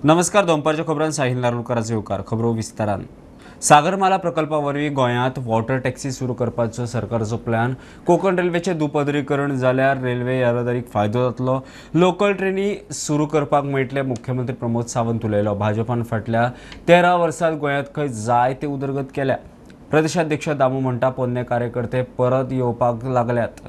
नमस्कार, दनपारच्या खबरान साहिल नारुलकराचो येवकार. खबरो विस्तारान. सागरमाला प्रकल्पा वरवीं गोंयांत वॉटर टॅक्सी सुरू करपाचो सरकाराचो प्लॅन. कोंकण रेल्वेचें दुपदरीकरण जाल्यार रेल्वे येरादारीक फायदो जातलो. लोकल ट्रेनी सुरू करपाक मेळटले, मुख्यमंत्री प्रमोद सावंत उलयलो. भाजपान फाटल्या 13 वर्सांत गोंयांत खंय जायते उदरगत केल्या. प्रदेशाध्यक्ष दामू म्हणटा, पोन्ने कार्यकर्ते परत येवपाक लागल्यात.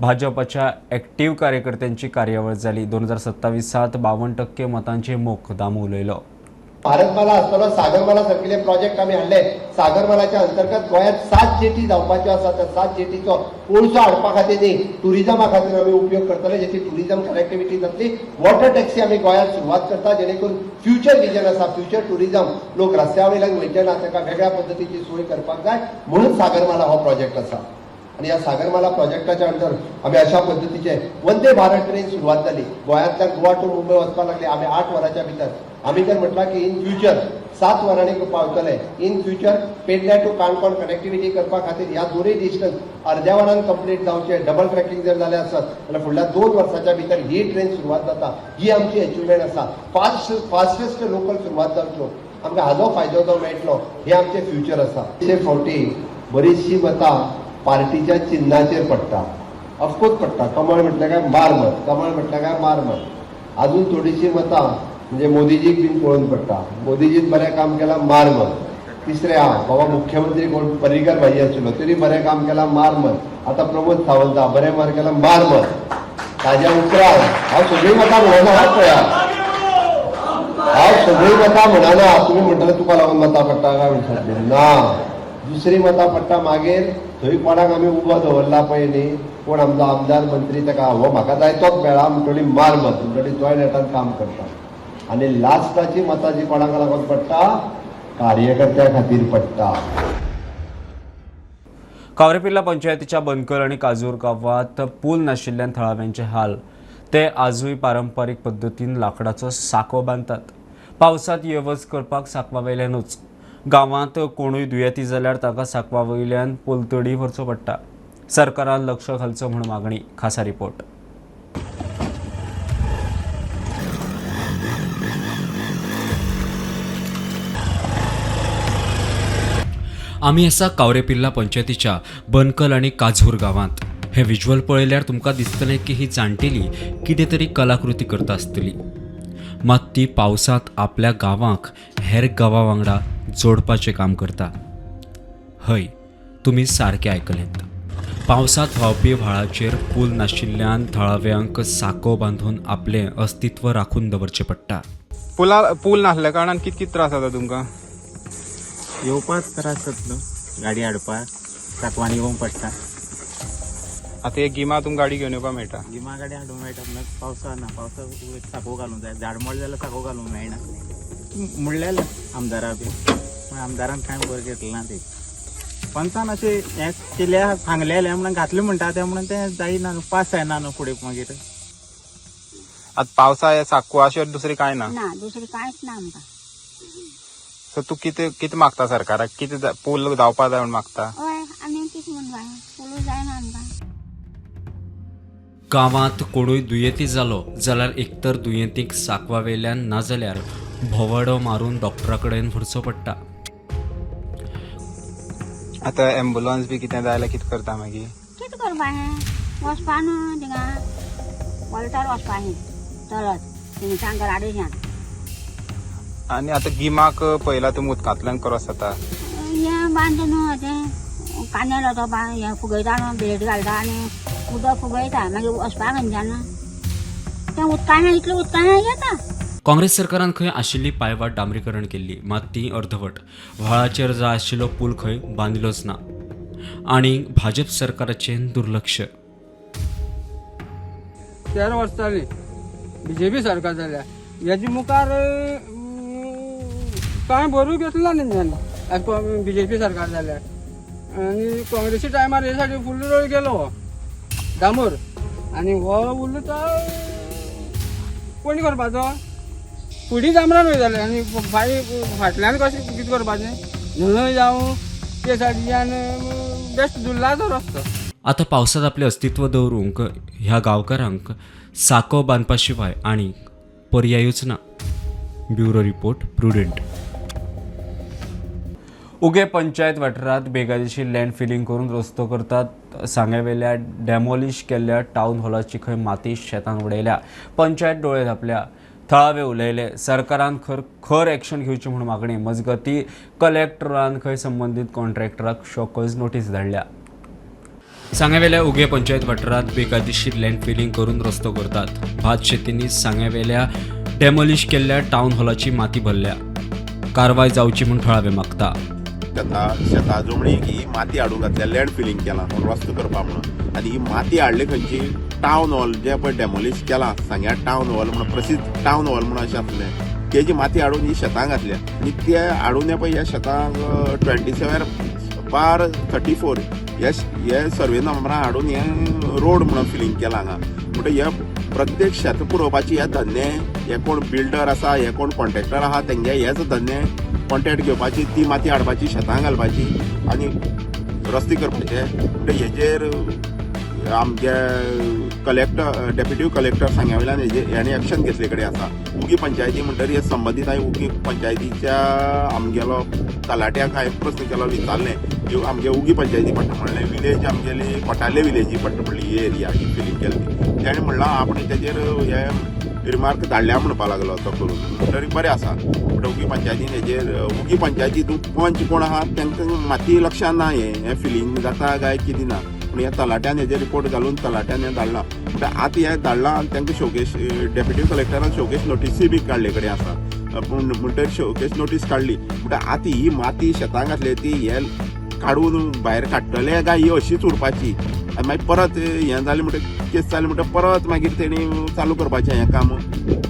भाजपाच्या एक्टिव्ह कार्यकर्त्यांची कार्यावळ जाली. 2027 52% मतांचे मोख, दामू उलयलो. भारतमाला आसतलो, सागरमाला सारकिले प्रोजेक्ट आमी हाडले. सागरमालाच्या अंतर्गत गोंयांत 7 जेटी जावपाच्यो आसा. त्या 7 जेटीचो कोळसो हाडपा खातीर न्ही, टुरिजमा खातीर आमी उपयोग करतले, जेची टुरिजम कनेक्टिविटी जातली. वॉटर टॅक्सी आमी गोंयांत सुरवात करता, जेणे करून फ्युचर विजन आसा, फ्युचर टुरिजम, लोक रस्त्या वयल्यान वयचे ना, ताका वेगळ्या पद्दतीची सोय करपाक जाय म्हणून सागरमाला हो प्रोजेक्ट आसा. आनी ह्या सागरमाला प्रोजेक्टाच्या अंडर आमी अशा पद्दतीचे वंदे भारत ट्रेन सुरवात जाली. गोंयांतल्यान गोवा टू मुंबय वचपाक लागली आमी 8 वरांच्या भितर. आमी जर म्हटलां की इन फ्युचर 7 वरांनी पावतले, in future Pedne to Canacona connectivity करपा खातीर ह्या दोनूय डिस्टन्स अर्द्या वरान कंप्लीट जावचे, डबल ट्रॅकिंग जर जालें आसत जाल्यार फुडल्या 2 वर्साच्या भितर ही ट्रेन सुरवात जाता. ही आमची अचिवमेंट आसा. फास्टेस्ट लोकल सुरवात जावच्यो, आमकां हाजो फायदो जो मेळटलो, हे आमचें फ्युचर आसा. ते फावटी बरीचशी मतां पार्टीच्या चिन्हाचेर पडटा, ऑफकोर्स पडटा. कमळ म्हटल्यार काय मार मत, कमळ म्हटल्यार काय मार मत. अजून थोडीशी मतां म्हणजे मोदीजीक बीन पळोवन पडटा. मोदीजीन बरें काम केलां, मार मत. तिसरें, हा बाबा मुख्यमंत्री कोण पर्रीकर भाई आशिल्लो, तरी बरें काम केलां, मार मत. आतां प्रमोद सावंत बरें मार केलां, मार मत. ताज्या उपरांत हांव सगळीं मतां म्हणना, हा पळया, हांव सगळीं मतां म्हणना. तुमी म्हणटले तुका लागून मतां पडटा काय म्हणटात ना. दुसरी मतां पडटा मागीर थंय कोणाक आमी उबो दवरला पळय न्ही, कोण आमचो आमदार मंत्री, ताका हो म्हाका जाय तोच मेळा म्हणटली मार मत, म्हणटली तोय नेटान काम करता. आनी लास्टाची मतां जी कोणाक लागून पडटा, कार्यकर्त्या खातीर पडटा. कावरेपिर्ला पंचायतीच्या बनकल आनी काजूर गांवांत पूल नाशिल्ल्यान थळाव्यांचे हाल. ते आजूय पारंपारीक पद्दतीन लांकडाचो साको बांदतात. पावसांत ये वच करपाक सांकवा वयल्यानूच. गांवांत कोणूय दुयेंती जाल्यार ताका सांकवा वयल्यान पलतडी व्हरचो पडटा. सरकारान लक्ष घालचो म्हूण मागणी. खासा रिपोर्ट. आमी आसा कावरेपिर्ला पंचायतीच्या बनकल आनी काजूर गांवांत. हे विज्युअल पळयल्यार तुमकां दिसतलें की ही जाणटेली कितें तरी कलाकृती करता आसतली. मात ती पावसांत आपल्या गांवाक हेर गांवा वांगडा जोडपाचें काम करता. हय, तुमी सारकें आयकलें. पावसांत व्हांवपी व्हाळाचेर पूल नाशिल्ल्यान थळाव्यांक साको बांदून आपलें अस्तित्व राखून दवरचें पडटा. पुला पूल नासल्या कारणान कित कित त्रास जाता तुमकां? येवपाक त्रास जातलो, गाडी हाडपाक सांकवान येवंक पडटा. आतां हे गिमा तुमकां गाडी घेवन येवपाक मेळटा? गिमा गाडी हाडूंक मेळटा, म्हणल्यार पावसा ना, पावसा साको घालूंक जाय. झाड मोडलें जाल्यार साको घालूंक मेळना म्हणलेलें आमदारा बी, पूण आमदारान कांय बरें घेतलें ना. ते पंचान अशें हें केल्या सांगलेलें म्हणून घातलें म्हणटा तें, म्हणून तें जायना न्हू, पास जायना न्हू फुडें मागीर. आतां पावसा हे साकवा शिवाय दुसरें कांय ना? ना, दुसरें कांयच ना आमकां. सो तूं कितें कितें मागता सरकाराक? कितें पूल जावपा जाय म्हूण मागता? हय, आनी कितें म्हूण जाय, पुलू जायना आमकां. गांवांत कोणूय दुयेंती जालो जाल्यार एकतर दुयेंतीक सांकवा वयल्यान नाजाल्यार भोंवाडो मारून डॉक्टरा कडेन व्हरचो पडटा. आतां एम्बुलन्स बी कितें जाय जाल्यार कितें करता मागीर? कितें करपाचें, वचपा न्हू थिंगा वलतार वचपाचें चलत थिंगच्यान गराडेच्यान. आनी आतां गिमाक पळयला तुमी उदकांतल्यान क्रॉस जाता. हें बांदता न्हू, तें कांदे तो हें फुगयता न्हू, बेट घालता आनी उदक फुगयता, मागीर वचपा खंयच्यान तें उदकान, इतलें उदकान येता. काँग्रेस सरकारान खंय आशिल्ली पायवाट डांबरीकरण केल्ली, मात ती अर्धवट. व्हाळाचेर जाय आशिल्लो पूल खंय बांदिल्लोच ना आनी भाजप सरकाराचें दुर्लक्ष. 13 वर्सां जालीं बीजेपी सरकार जाल्या. हेजे मुखार कांय बरूं घेतलें ना तेंच्यांनी बीजेपी सरकार जाल्यार. आनी काँग्रेसी टायमार हे सायडीन फुल्ल रोड गेलो हो डांबर, आनी हो उरलो तो कोणी करपाचो, फुडें डांबरान वयताले आनी फाटीं फाटल्यान कशें कितें करपाचें, न्हंय जावं ते सायडीच्यान बेश्ट दुर्लाचो रस्तो. आतां पावसांत आपलें अस्तित्व दवरूंक ह्या गांवकारांक साको बांदपा शिवाय आनी पर्यायूच ना. Bureau report, Prudent. Uge panchayat वाठारांत बेकायदेशीर लँड फिलिंग करून रस्तो करतात. सांग्यावेल्या डॅमोलिश केल्ल्या टावन हॉलाची खंय माती शेतान उडयल्या. पंचायत डोळे धांपल्या. थळावे उलयले. सरकारान खर एक्शन घेवची म्हूण मागणी. मजगती कलेक्टरान खंय संबंदीत कॉन्ट्रॅक्टराक शोकॉज नोटीस धाडल्या. सांग्यावेल्या उगे पंचायत वाठारांत बेकायदेशीर लँड फिलिंग करून रस्तो करतात. भात शेतींनी सांग्यावेल्या डॅमोलिश केल्ल्या टावन हॉलाची माती भरल्या. कारवाय जावची म्हूण थळावे मागता. शेता जमणीक ही माती हाडून घातल्या, लँड फिलिंग केलां रस्तो करपा म्हणून. आनी ही माती हाडली खंयची, टावन हॉल जे पळय डॅमोलिश केलां सांग्या टावन हॉल म्हणून प्रसिद्ध टावन हॉल म्हणून अशें आसलें, तेजी माती हाडून ही शेतां घातल्या. आनी ते हाडून पळय ह्या शेतांक 27/34 हे सर्वे नंबरां हाडून हें रोड म्हणून फिलिंग केलां हांगा. म्हणटकीर हे प्रत्येक शेत पुरोवपाची हे धंदे, हे कोण बिल्डर आसा, हे कोण कॉन्ट्रॅक्टर आहा, तेंगे हेच धंदे कॉन्ट्रॅक्ट घेवपाची, ती माती हाडपाची, शेतां घालपाची आनी रस्ते करपाचे. म्हणटकीर हेजेर आमगे कलेक्टर, डेप्युटी कलेक्टर सांग्या वयल्यान हेणे एक्शन घेतले कडेन आसा. उगी पंचायती म्हणटकीर हे संबंदीत हांवें उगी पंचायतीच्या आमगेलो तलाट्याक हांवें प्रस्न केलो, विचारलें आमगे उगी पंचायती पडटा म्हणलें, विलेज आमगेली कोटाले विलेजी पडटा म्हणली ही एरिया ही फिलींग केल्ली. तेणें म्हणलां आपण तेजेर हे रिमार्क धाडल्या म्हणपाक लागलो तो करून. म्हणटकीर बरें आसा. म्हणटकीर उगी पंचायतीन हेजेर उगी पंचायती तूं पंच कोण आहा तांकां माती लक्षान ना हें फिलींग जाता काय कितें ना. पूण ह्या तलाट्यान हेजेर रिपोर्ट घालून तलाट्यान हें धाडलां. म्हणटकीर आतां हें धाडलां आनी तांकां शोकेश डेप्युटी कलेक्टरान शोकेश नोटीसूय बी काडले कडेन आसा. पूण म्हणटकीर शोकेश नोटीस काडली म्हणटकीर आतां ही माती शेतां घातली ती हे काडून भायर काडटले काय ही अशीच उरपाची. आनी मागीर परत हें जालें म्हणटकीर केस जाली म्हणटकीर परत मागीर तेणी चालू करपाचें हें काम,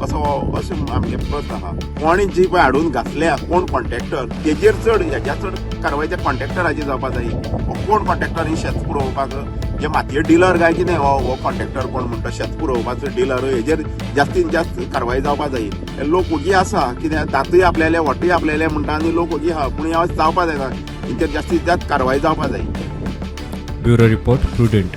असो अशें आमगे प्रस्न आहा. कोणी जी पळय हाडून घातल्या कोण कॉन्ट्रॅक्टर तेजेर चड हेज्या चड कारवाय त्या कॉन्ट्रॅक्टराचेर जावपा जाय. कोण कॉन्ट्रॅक्टर ही शेत पुरोवपाक जे मातये डिलर काय कितें हो कॉन्ट्रॅक्टर कोण म्हणटा शेत पुरोवपाचो डिलर, हेजेर जास्तीन जास्त कारवाय जावपा जाय. लोक ओगी आसा कितें दांतूय आपल्याले वोटूय आपल्याले म्हणटा आनी लोक ओगी आहा, पूण हें जावपा जायना, हेंचेर जास्तीत जास्त कारवाय जावपा जाय. Bureau report, Prudent.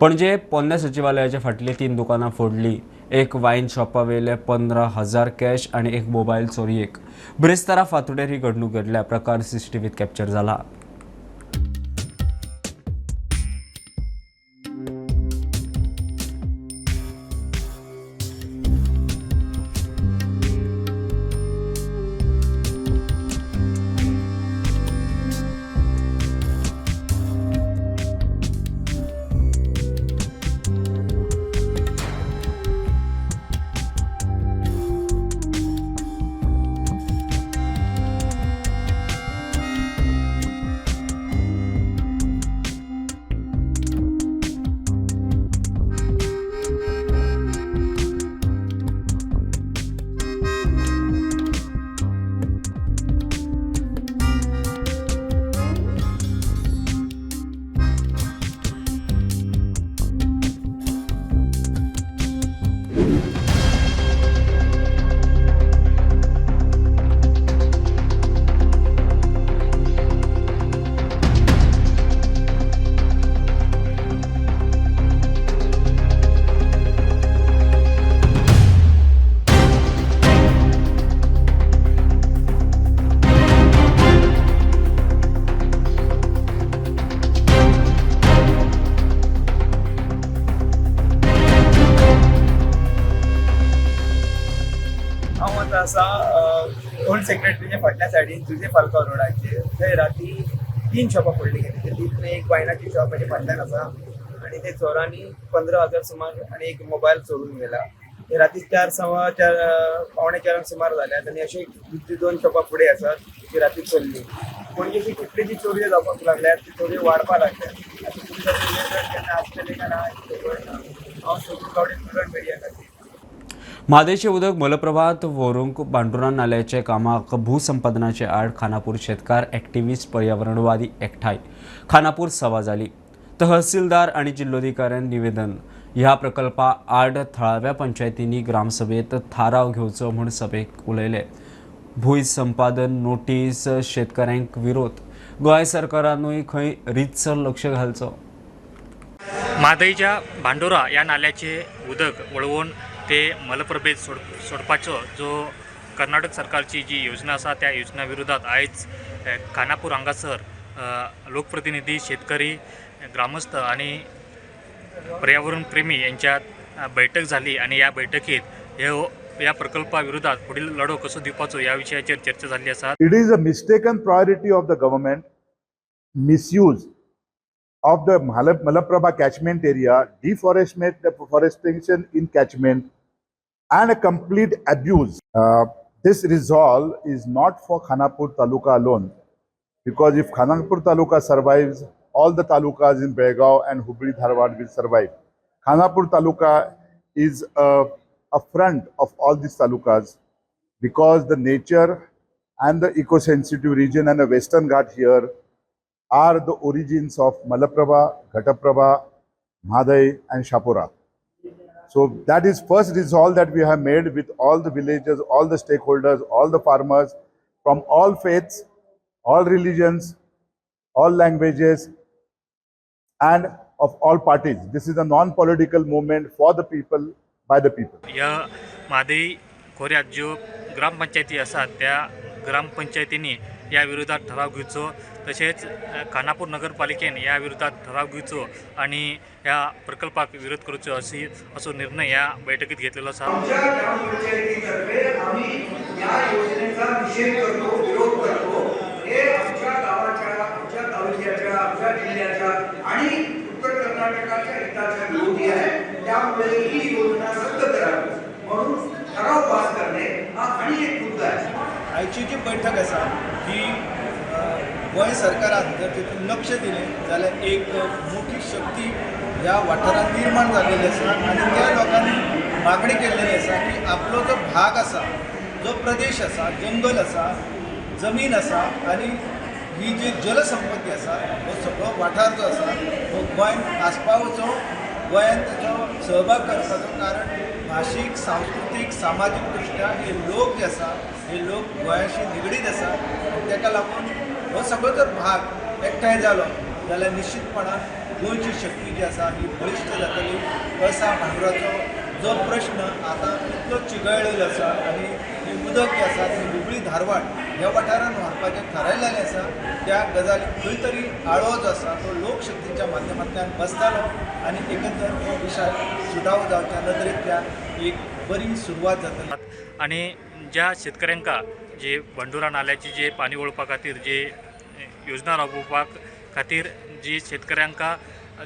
Panaji पोन्न्या सचिवालयाच्या फाटली 3 दुकानां फोडली. एक वायन शॉपावेले 15,000 कॅश आनी एक मोबायल चोरयेक. ब्रेस्तारा फातोडेर ही घडणूक घडल्या. प्रकार सीसीटीव्हीत कॅप्चर जाला. हांव आतां आसा ओल्ड सेक्रेटरीच्या फाटल्या सायडीन जुजे फाल्को रोडाचेर. थंय राती 3 शॉपां फोडली गेली. तितून एक वायनाची शॉप हाच्या फाटल्यान आसा आनी ते चोरांनी 15,000 सुमार आनी एक मोबायल चोरून गेला. ते राती 4:15 3:45 सुमार जाल्यात आनी अशे 2 शॉपां फुडें आसात ती राती चल्ली. पणजेची कितलीशी चोरयो जावपाक लागल्यात, ती चोरयो वाडपाक लागल्यात. आतां तुमकां केन्ना आसतलें काय ना खबर ना. हांव सोदून गावडे प्रुडंट मिडिया खातीर. म्हादेचे उदक मलप्रभात व्हरूंक भांडुरा नाल्याचे कामाक भूसंपादनाचे आड खानापूर शेतकार, एक्टिविस्ट, पर्यावरणवादी एकठांय. खानापूर सभा जाली. तहसीलदार आनी जिल्लोधिकाऱ्यान निवेदन. ह्या प्रकल्पा आड थळाव्या पंचायतींनी ग्रामसभेत थाराव घेवचो म्हूण सभेक उलयले. भूंय संपादन नोटीस शेतकाऱ्यांक विरोध. गोंय सरकारानूय खंय रितसर लक्ष घालचो. म्हादईच्या भांडुरा या नाल्याचे उदक वळवून ते मलप्रभेद सोडपाचो जो कर्नाटक सरकारची जी योजना आसा त्या योजना विरोधात आयज खानापूर हांगासर लोकप्रतिनिधी, शेतकरी, ग्रामस्थ आणि पर्यावरण प्रेमी यांच्यात बैठक झाली आणि या बैठकीत ह्या प्रकल्पा विरोधात फुडील लढो कसो दिवपाचो ह्या विशयाचेर चर्चा जाल्ली आसा. It is a mistaken priority of the government, misuse of the Malaprabha catchment area, deforestation in catchment, and a complete abuse. This resolve is not for Khanapur Taluka alone, because if Khanapur Taluka survives, all the talukas in Belgaum and Hubli Dharwad will survive. Khanapur Taluka is a front of all these talukas because the nature and the eco-sensitive region and the Western Ghat here are the origins of Malaprabha, Ghataprabha, Mhadai and Shapura. So that is first resolve that we have made with all the villagers, all the stakeholders, all the farmers from all faiths, all religions, all languages and of all parties. This is a non-political movement for the people, by the people. ह्या म्हादई खोऱ्यात ज्यो ग्रामपंचायती आसात त्या ग्रामपंचायतींनी ह्या विरोधात ठराव घेवचो, तशेंच खानापूर नगरपालिकेन ह्या विरोधात ठराव घेवचो आनी ह्या प्रकल्पाक विरोध करचो असो निर्णय ह्या बैठकीत घेतलेलो आसा. आमच्या ग्रामपंचायतीतर्फे आम्ही या योजनेचा निषेध करतो, विरोध करतो. हे आमच्या गावाच्या, आमच्या तालुक्याच्या, आमच्या जिल्ह्याच्या आणि उत्तर कर्नाटकाच्या हिताच्या विरोधी आहे. त्यामुळे ही योजना रद्द करावी म्हणून ठराव पास करणे हा आणि एक मुद्दा आहे. आयची जी बैठक आसा ही गोंय सरकारान जर तितून लक्ष दिलें जाल्यार एक मोठी शक्ती ह्या वाठारांत निर्माण जाल्लेली आसा आनी त्या लोकांनी मागणी केल्लेली आसा की आपलो जो भाग आसा, जो प्रदेश आसा, जंगल आसा, जमीन आसा आनी ही जी जलसंपत्ती आसा, हो सगळो वाठार जो आसा हो गोंयांत आस्पावचो, गोंयांत ताचो सहभाग करपाचो. कारण भाशीक, सांस्कृतीक, सामाजीक दृश्ट्या हे लोक जे आसा हे लोक गोंयाशी निगडीत आसा आनी ताका लागून हो सगळो जर भाग एकठांय जालो जाल्यार निश्चितपणान गोंयची शक्ती जी आसा ही बळिश्ट जातली. कळसा भांडुराचो जो प्रश्न आतां इतलो चिघळलेलो आसा आनी ही उदक जें आसा तें हुबळी धारवाड ह्या वाठारान व्हरपाचें थारायलेलें आसा, त्या गजालीक खंय तरी आळो जो आसा तो लोकशक्तीच्या माध्यमांतल्यान बसतालो आनी एकंदर हो विशय सुटावो जावच्या नदरेंतल्यान एक बरी सुरवात जातली. आनी ज्या शेतकऱ्यांक जे बंडुरा नाल्याची जे पाणी वळपा खातीर जे योजना राबोवपा खातीर जी शेतकऱ्यांक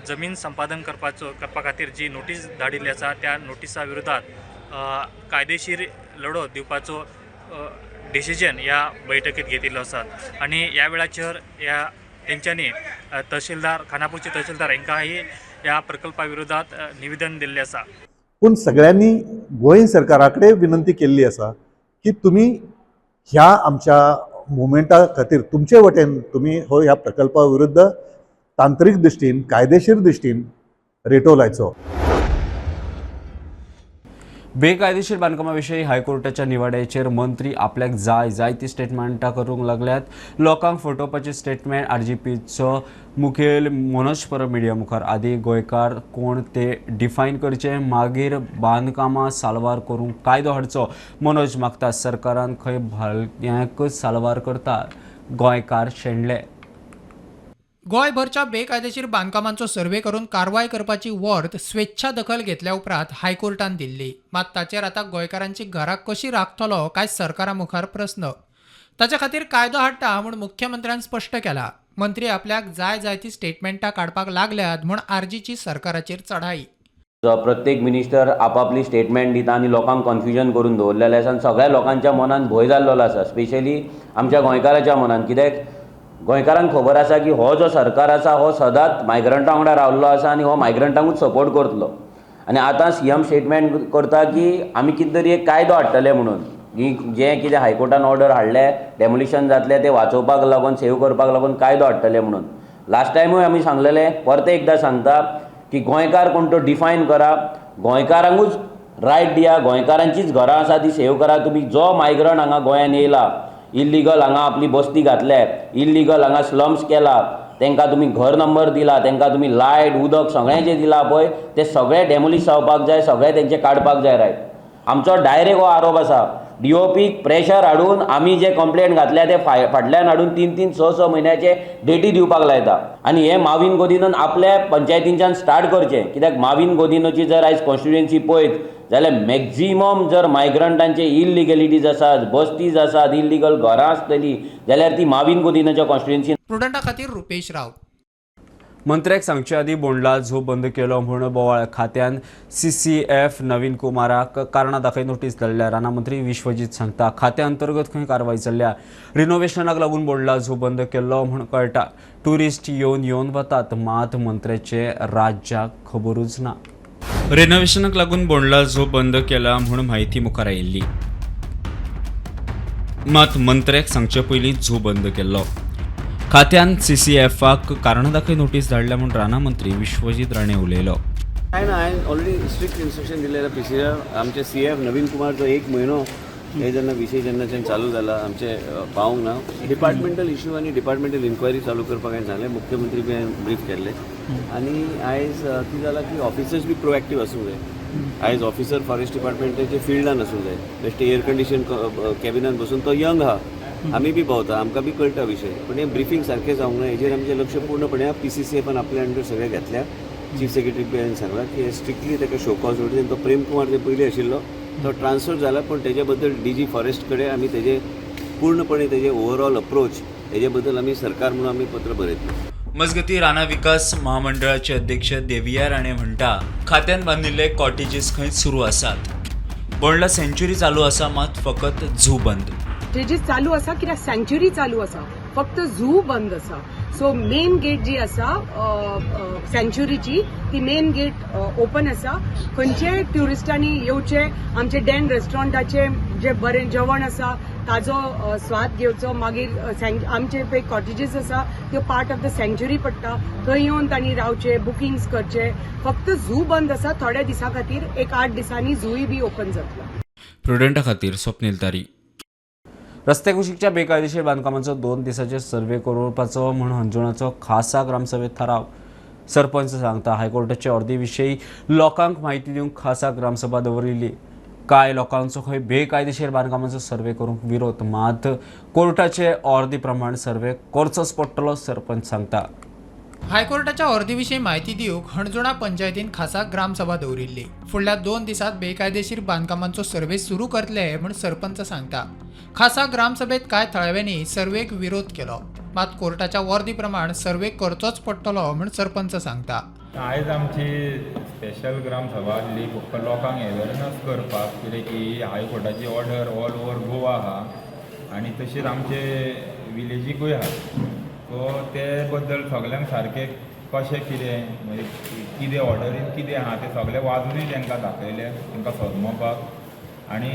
जमीन संपादन करपा खातीर जी नोटीस धाडिल्ली आसा त्या नोटिसा विरोधात कायदेशीर लढो दिवपाचो डिसिजन ह्या बैठकीत घेतिल्लो आसा. आनी ह्या वेळाचेर ह्या तेंच्यांनी तहसीलदार, खानापूरचे तहसीलदार हांकांय ह्या प्रकल्पा विरोधात निवेदन दिल्लें आसा. पूण सगळ्यांनी गोंय सरकारा कडेन विनंती केल्ली आसा की तुमी ह्या आमच्या मुवमेंटा खातीर तुमचे वटेन तुमी हो ह्या प्रकल्पा विरुद्ध तांत्रीक दृश्टीन, कायदेशीर दृश्टीन रेटो लायचो. बेकायदेशीर बांदकामाविशीं हायकोर्टाच्या निवाड्याचेर मंत्री आपल्याक जाय जाय ती स्टेटमेंटां करूंक लागल्यात. लोकांक फटोवपाची स्टेटमेंट आरजीपीचो मुखेल मनोज परब मिडिया मुखार. आदी गोंयकार कोण ते डिफायन करचे, मागीर बांदकामां साल्वार करूंक कायदो हाडचो. मनोज मागता सरकारान खंय भालयांकच साल्वार करता, गोंयकार शेणले. गोंयभरच्या बेकायदेशीर बांदकामांचो सर्वे करून कारवाय करपाची वॉर्त स्वेच्छा दखल घेतल्या उपरांत हायकोर्टान दिल्ली. मात ताचेर आतां गोंयकारांची घरां कशी राखतलो काय सरकारा मुखार प्रस्न. ताच्या खातीर कायदो हाडटा म्हूण मुख्यमंत्र्यान स्पश्ट केला. मंत्री आपल्याक जाय जाय ती स्टेटमेंटां काडपाक लागल्यात म्हूण आरजीची सरकाराचेर चढाई. प्रत्येक मिनिस्टर आपापली स्टेटमेंट दिता आनी लोकांक कन्फ्युजन करून दवरलेलें आसा आनी सगळ्या लोकांच्या मनान भंय जाल्लो आसा, स्पेशली आमच्या गोंयकाराच्या मनान. कित्याक गोंयकारांक खबर आसा की हो जो सरकार आसा हो सदांच मायग्रंटां वांगडा रावल्लो आसा आनी हो मायग्रंटांकूच सपोर्ट करतलो. आनी आतां सीएम स्टेटमेंट करता की आमी कितें तरी एक कायदो हाडटले म्हणून, की जें कितें हायकोर्टान ऑर्डर हाडलें डेमोलिशन जातलें तें वाचोवपाक लागून, सेव करपाक लागून कायदो हाडटले म्हणून. लास्ट टायमूय आमी सांगलेलें, परतें एकदां सांगता की गोंयकार कोण तो डिफायन करा, गोंयकारांकूच रायट दिया, गोंयकारांचीच घरां आसा ती सेव करा. तुमी जो मायग्रंट हांगा गोंयांत येयला, इल्लिगल हांगा आपली बस्ती घातल्या, इल्लिगल हांगा स्लम्स केला, तांकां तुमी घर नंबर दिला, तांकां तुमी लायट उदक सगळें जें दिलां पळय तें सगळें डेमोलिश जावपाक जाय, सगळें तेंचें काडपाक जाय रायट. आमचो डायरेक्ट हो आरोप आसा. डीओपीक प्रेशर हाडून आमी जे कंप्लेंट घातल्या ते फाटल्यान हाडून 3-3, 6-6 म्हयन्याचे डेटी दिवपाक लायता. आनी हे माविन गोदिनोन आपल्या पंचायतींच्यान स्टार्ट करचें, कित्याक माविन गोदिनोची जर आयज कॉन्स्टिट्युएन्सी पळयत जाल्यार मॅक्झिमम जर मायग्रंटांचे इलिगलिटीज आसात, बस्तीज आसात, इलिगल घरां आसतलीं जाल्यार ती माविन गोदिनोच्या कॉन्स्टिट्युएन्सी. प्रुडंटा खातीर रुपेश राव. मंत्र्याक सांगचे आदीं बोंडला झू बंद केलो म्हूण बोवाळ. खात्यान CCF नवीन कुमाराक कारणां दाखय नोटीस धाडल्या. राना मंत्री विश्वजीत सांगता खात्या अंतर्गत खंय कारवाय चल्ल्या. रिनोव्हेशनाक लागून बोंडला झू बंद केल्लो म्हूण कळटा. ट्युरिस्ट येवन येवन वतात, मात मंत्र्याचे राज्याक खबरूच ना. रिनोव्हेशनाक लागून बोंडला झू बंद केला म्हूण म्हायती मुखार आयिल्ली, मात मंत्र्याक सांगचे पयलीं झू बंद केल्लो. खात्यान CCFाक कारणां दाखय नोटीस धाडल्या म्हूण राना मंत्री विश्वजीत राणे उलयलो. काय ना, हांवें ऑलरेडी स्ट्रिक्ट इन्स्ट्रक्शन दिलेलें पी.सी.आर. आमचे CF नवीन कुमार जो 1 म्हयनो हे जेन्ना विशय जेन्नाच्यान चालू जाला आमचे पावूंक ना, डिपार्टमेंटल इशू आनी डिपार्टमेंटल इन्क्वायरी चालू करपाक हांवें सांगलें. मुख्यमंत्री बी हांवें ब्रीफ केल्ले आनी आयज कितें जालां की ऑफिसर्स बी प्रोएक्टीव आसूंक जाय. आयज ऑफिसर फॉरेस्ट डिपार्टमेंटाचे फिल्डान आसूंक जाय, बेश्टे एयर कंडिशन कॅबिनान बसून तो यंग आहा, आमी बी भोंवता, आमकां बी कळटा विशय, पूण हें ब्रिफींग सारकें जावंक ना हेजेर आमचें लक्ष पूर्णपणे PCCFान आपल्या अंडर सगळें घेतल्या. चीफ सेक्रेटरी बी हांवें सांगलां की हें स्ट्रिक्टली ताका शोकॉज ऑर्डर. तो प्रेम कुमार जे पयलीं आशिल्लो तो ट्रान्सफर जाला, पूण तेजे बद्दल DG forest कडेन आमी तेजे पूर्णपणे तेजे ओवरऑल अप्रोच हेजे बद्दल आमी सरकार म्हणून आमी पत्र बरयतले. मजगती राना विकास महामंडळाचे अध्यक्ष देविया राणे म्हणटा खात्यान बांदिल्ले कॉटेजीस खंय सुरू आसात. बोंडला सेंच्युरी चालू आसा, मात फकत झू बंद. कॉटेजीस चालू आसा कित्याक सँच्युरी चालू आसा, फक्त झू बंद आसा. सो मेन गेट जी आसा सँच्युरीची ती मेन गेट ओपन आसा. खंयचेय ट्युरिस्टांनी येवचे, आमचे डॅन रेस्टॉरंटाचे जे बरें जेवण आसा ताजो स्वाद घेवचो. मागीर आमचे पळय कॉटेजीस आसा त्यो पार्ट ऑफ the सँच्युरी पडटा, थंय येवन तांणी रावचे, बुकिंग्स करचे. फक्त झू बंद आसा थोड्या दिसां खातीर, एक 8 दिसांनी झूय बी ओपन जातलो. प्रुडंटा खातीर स्वप्नील तारी. रस्ते कुशीकच्या बेकायदेशीर बांदकामाचो 2 दिसांचेर सर्वे करपाचो म्हूण हणजुणाचो खासा ग्रामसभेत थाराव. सरपंच सांगता हायकोर्टाचे ऑर्दी विशयी लोकांक म्हायती दिवंक खासा ग्रामसभा दवरिल्ली. कांय लोकांचो खंय बेकायदेशीर बांदकामाचो सर्वे करूंक विरोध, मात कोर्टाचे ऑर्दी प्रमाण सर्वे करचोच पडटलो, सरपंच सांगता. हायकोर्टाच्या ऑर्दी विशीं म्हायती दिवंक हणजुणा पंचायतीन खासा ग्रामसभा दवरिल्ली. फुडल्या 2 दिसांत बेकायदेशीर बांदकामांचो सर्वे सुरू करतले म्हूण सरपंच सांगता. खासा ग्रामसभेत कांय थळाव्यांनी सर्वेक विरोध केलो, मात कोर्टाच्या वर्दी प्रमाण सर्वे करचोच पडटलो म्हूण सरपंच सांगता. आयज आमची स्पेशल ग्रामसभा आसली फक्त लोकांक एवेरनस करपाक, कितें की हायकोर्टाची ऑर्डर ऑल ओवर गोवा आहा आनी तशीच आमचे विलेजीकूय आहा. सो ते बद्दल सगल्यांक सारकें कशें कितें म्हणजे कितें ऑर्डरीन कितें आहा तें सगळें वाजूनय तांकां दाखयलें, तांकां समजोवपाक. आनी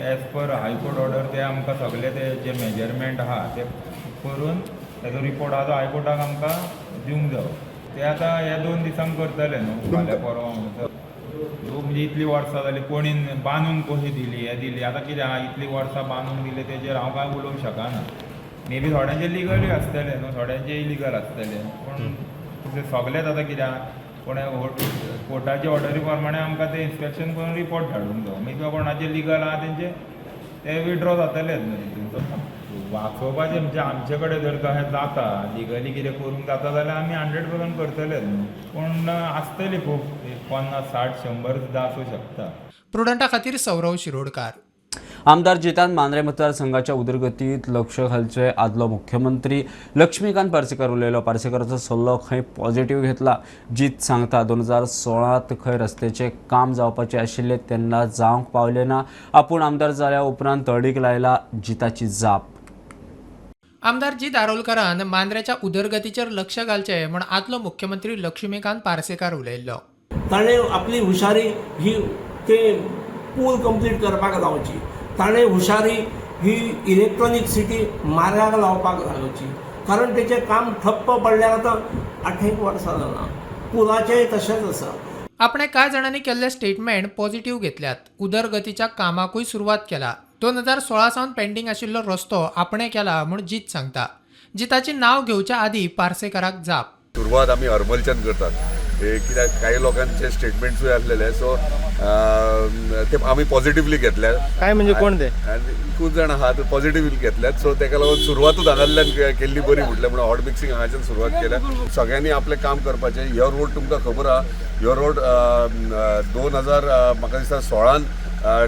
as per high court order ते आमकां सगळे ते जे मेजरमेंट आहा ते करून तेजो रिपोर्ट आहा तो हायकोर्टाक आमकां दिवंक जायो. ते आतां ह्या 2 दिसांक करतले न्हू, फाल्यां परवां म्हणसर. म्हणजे इतलीं वर्सां जालीं कोणीन बांदून कशी दिली हें दिली, आतां कितें आहा इतलीं वर्सां बांदून दिली तेजेर हांव कांय उलोवंक शकना. मे बी थोड्यांचे लिगलूय आसतलें न्हू, थोड्यांचे इलिगल आसतलें, पूण सगळेच आतां कितें आहा कोणे कोर्टाचे ऑर्डरी प्रमाणे आमकां ते इन्स्पेक्शन करून रिपोर्ट धाडूंक जायो. मागीर कोणाचे लिगल आहा तेंचे ते विड्रॉ जातलेच न्हू तितून. वाचोवपाचें म्हणजे आमचे कडेन जर तशें जाता लिगली कितें करूंक जाता जाल्यार आमी 100% करतलेच न्हू, पूण आसतली खूब 50, 60, 100 सुद्दां आसूं शकता. प्रुडंटा खातीर सौरव शिरोडकार. आमदार जितान मांद्रे मतदारसंघाच्या उदरगतीत लक्ष घालचे आदलो मुख्यमंत्री लक्ष्मीकांत पार्सेकर उलयलो. पार्सेकराचो सल्लो खंय पॉझिटिव्ह घेतला. जीत सांगता 2016 खंय रस्त्याचें काम जावपाचें आशिल्लें तेन्ना जावंक पावलें ना. आपूण आमदार जाल्या उपरांत तडीक लायला. जिताची जाप. आमदार जीत आरोलकरान मांद्र्याच्या उदरगतीचेर लक्ष घालचें म्हूण आदलो मुख्यमंत्री लक्ष्मीकांत पार्सेकार उलयल्लो. ताणें आपली हुशारी ही ते पूल कंप्लीट करपाक लावची, ताणें हुशारी ही इलेक्ट्रॉनीक सिटी मार्गाक लावपाक लावची, कारण तेचें काम ठप्प पडल्यार आतां 8 वर्सां जालां. पुलाचेंय तशेंच आसा. आपणे कांय जाणांनी केल्ले स्टेटमेंट पॉझिटिव्ह घेतल्यात. उदरगतीच्या कामाकूय सुरवात केला. 2016 सावन पेंडींग आशिल्लो रस्तो आपणे केला म्हूण जीत सांगता. जिताची नांव घेवच्या आदीं पार्सेकाराक जाप. सुरवात आमी हरमलच्यान करतात, कित्याक कांय लोकांचे स्टेटमेंट्सूय आसलेले. सो ते आमी पॉझिटिवली घेतल्या. काय म्हणजे कोण ते? खूब जाण आहा ते पॉझिटिवली घेतल्यात. सो तेका लागून सुरवातूच हांगासरल्यान केल्ली बरी म्हटलें म्हणून हॉट मिक्सिंग हांगाच्यान सुरवात केल्या. सगळ्यांनी आपलें काम करपाचें. ह्यो रोड तुमकां खबर आहा, ह्यो रोड 2000 म्हाका दिसता 16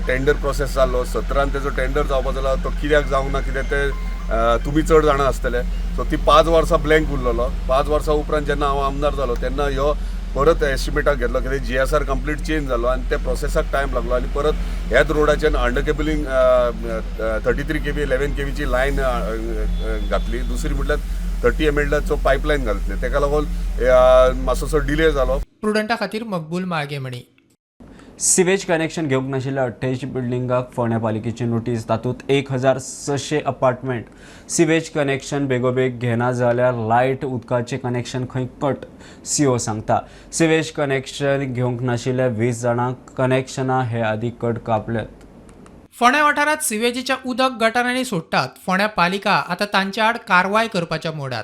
टेंडर प्रोसेस जाल्लो, 17 तेजो टेंडर जावपा जाला, तो कित्याक जावंक ना कित्याक ते तुमी चड जाणां आसतले. सो ती 5 वर्सां ब्लँक उरलेलो. 5 वर्सां उपरांत जेन्ना हांव आमदार जालो तेन्ना ह्यो परत एस्टिमेटाक घेतलो कित्याक GSR complete change जालो आनी त्या प्रोसेसाक टायम लागलो आनी परत ह्याच रोडाचेर अंडर केबलिंग 33 kV 11 kVची लायन घातली. दुसरी म्हटल्यार 30 mLचो पायपलायन घातली. तेका लागून मातसोसो डिले जालो. प्रुडंटा खातीर मकबूल माळगे म्हणी. सिवेज कनेक्शन घेवंक नाशिल्ल्या 88 बिल्डिंगाक फोंड्या पालिकेची नोटीस. तातूंत 1600 अपार्टमेंट सिवेज कनेक्शन बेगोबेग घेना जाल्यार लायट उदकाचें कनेक्शन खंय कट, सीओ सांगता. सिवेज कनेक्शन घेवंक नाशिल्ल्या 20 जाणांक कनेक्शनां हे आदी कट कापल्यात. फोंड्या वाठारांत सिवेजीच्या उदक गटारांनी सोडटात. फोंड्या पालिका आतां तांचे आड कारवाय करपाच्या मोडात.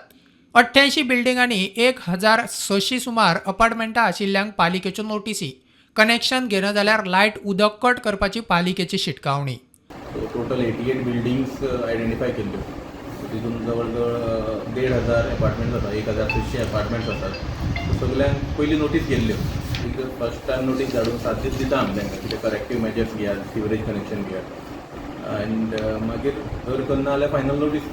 88 बिल्डिंगांनी 1600 सुमार अपार्टमेंटां आशिल्ल्यांक पालिकेच्यो नोटीसी. कनेक्शन घेना जाल्यार लायट उदक कट करपाची पालिकेची शिटकावणी. टोटल 88 बिल्डिंग्स आयडेंटिफाय केल्ल्यो, तितून जवळ जवळ 1500 एपार्टमेंट्स आसा, 1600 एपार्टमेंट्स आसात. सगल्यांक पयलीं नोटीस गेल्ल्यो. एक फर्स्ट टायम नोटीस धाडून 7 दीस दिता आमी तांकां, कितें करेक्टीव मेजर्स घेयात, सिवरेज कनेक्शन घेयात, अँड मागीर जर करना जाल्यार फायनल नोटीस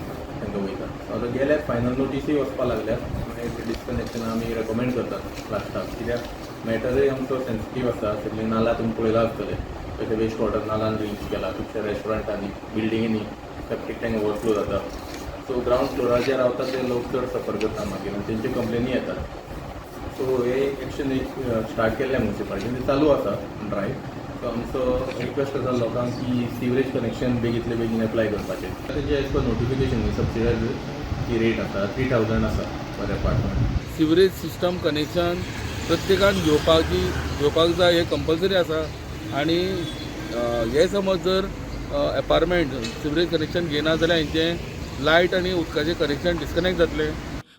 तांकां वयता. सो आतां गेल्यार फायनल नोटीसूय वचपाक लागल्यात. मागीर डिस्कनेक्शन आमी रेकमेंड करतात लास्टाक, कित्याक मॅटरूय आमचो सेन्सिटीव आसा. सगळीं नाला तुमी पळयलां आसतलें, कशें वेस्ट वॉटर नालान रिलीज केला, खुबश्या रेस्टॉरंटांनी, बिल्डिंगेनी सेप्टीक टँक ओवरफ्लो जाता. सो ग्रावंड फ्लोराचेर रावता ते लोक चड सफर करता मागीर आनी तेंच्यो कंप्लेनी येतात. सो हे एक्शन एक स्टार्ट केल्लें म्युनिसिपालिटीन, तें चालू आसा ड्रायव. सो आमचो रिक्वेस्ट आसा लोकांक की सिवरेज कनेक्शन बेगींतले बेगीन एप्लाय करपाचें. तेजें एज पर नोटिफिकेशन सबसिडायज ती रेट आसा 3000 आसा per apartment. Sewerage system connection प्रत्येकान घेवपाक जाय, हें कंपल्सरी आसा. आनी हे समज जर एपार्टमेंट सिवरेज कनेक्शन घेना जाल्यार हेंचें लायट आनी उदकाचें कनेक्शन डिस्कनेक्ट जातलें.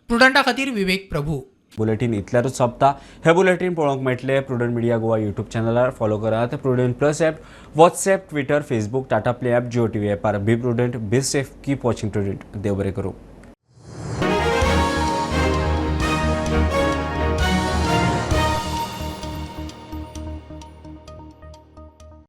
प्रुडंटा खातीर विवेक प्रभू. बुलेटीन इतल्यारूच सोंपता. हे बुलेटीन पळोवंक मेळटलें प्रुडंट मिडिया गोवा यूट्यूब चॅनलार. फॉलो करात Prudent plus app, WhatsApp, Twitter, Facebook, Tata play app, Jio TV ॲपार. Be prudent, be safe, keep watching Prudent. देव बरें करूं.